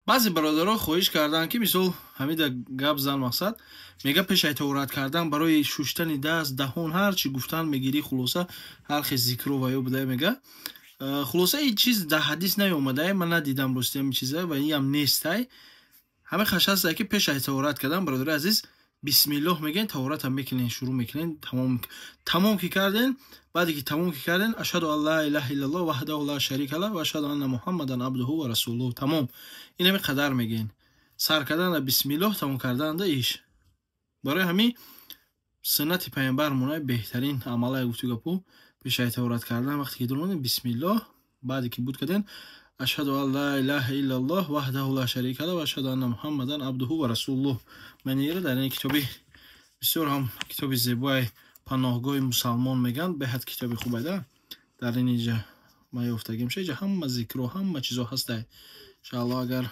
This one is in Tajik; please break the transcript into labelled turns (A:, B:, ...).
A: Баъзе бародаро хоҳиш карданд, ки мисол ҳамида гап зан. Мақсад мега, пешай таҳорат кардан барои шуштани даст, даҳон, ҳар чӣ гуфтан мегирӣ, хулоса, ҳар хел зикро ва ё буда мега. Хулоса, ин чиз дар ҳадис наёмадае, ман надидам рости ҳамин чиза ва инам нестай. Ҳамин хаш ҳастае, ки пешай таҳорат кардан, бародари азиз, бисмиллоҳ мегӯен, таҳоратам мекунен, шурӯъ мекунен, тамом ки карден, баъде ки тамом ки карден, ашҳаду ан ла илаҳа иллаллоҳ ваҳдаҳу ла шарика лаҳ ва ашҳаду анна муҳаммадан абдуҳу ва расулуҳ. Тамом, инами қадар мегӯен. Сар карданда бисмиллоҳ, тамом карданда иш. Барои ҳамин суннати паёмбар монай беҳтарин амалае. Гуфту гапу, пешаи таҳорат кардан, вақте ки дуромадем, бисмиллоҳ, баъде ки буд карден, ашҳаду ан ла илаҳа иллаллоҳ ваҳдаҳу ла шарика лаҳ ва ашҳаду анна муҳаммадан абдуҳу ва расулуҳ. Ман ира дар ин китоби бисёр ҳам китоби зебои «Паноҳгоҳи мусалмон» мегӯянд, беҳад китоби хубайда. Дар ин иҷа ма ёфтагим ша, иҷа ҳама зикро, ҳама чизо ҳастай, иншааллоҳ, агар